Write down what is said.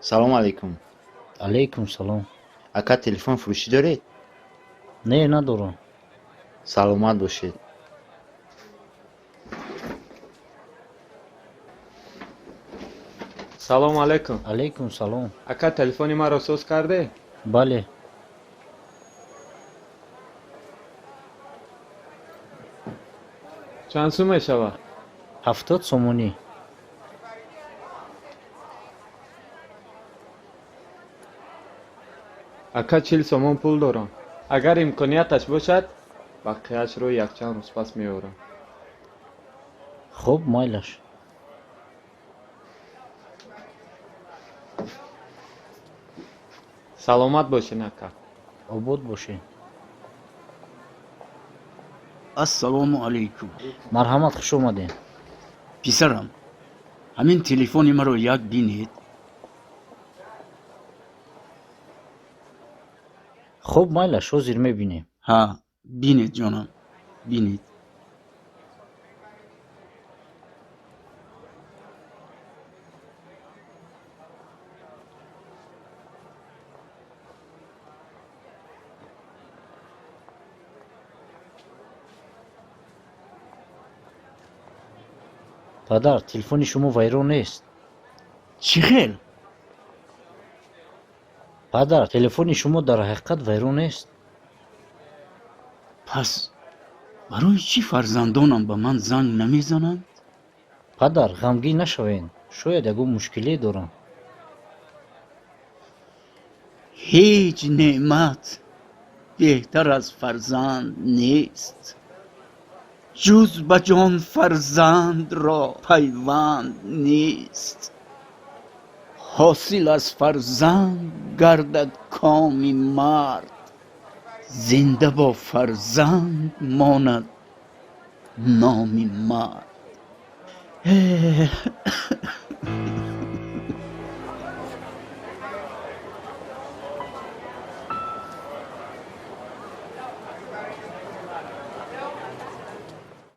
Салому алайкум. Алайкум салом. Ака, телефон фурӯшӣ доред? Не, надорам. Саломат бошед. Салому алайкум. Алайкум салом. Ака, телефони маро соз карде? Бале. Чанд сум мешавад? 70 сомонӣ. Ака, 40 сомон пул дорам. Агар имконияташ бошад, бақияшро якчанд рӯз пас меорам. Хуб, майлаш. Саломат бошен, ака. Обод бошед. Ассалому алайкум. Марҳамат, хуш омадед. Писарам, ҳамин телефони маро як бинед. Хуб, майлаш, ҳозир мебинем. Ҳа, бинед, ҷонам, бинед. Падар, телефони шумо вайрон нест. Чӣ хел? Падар, телефони шумо дар ҳақиқат вайрон нест. Пас барои чӣ фарзандонам ба ман занг намезананд? Падар, ғамгин нашавед, шояд ягон мушкиле дорам. Ҳеҷ неъмат беҳтар аз фарзанд нест, ҷуз ба ҷон фарзандро пайванд нест. Ҳосил аз фарзанд гардад коми мард, зинда бо фарзанд монад номи мард.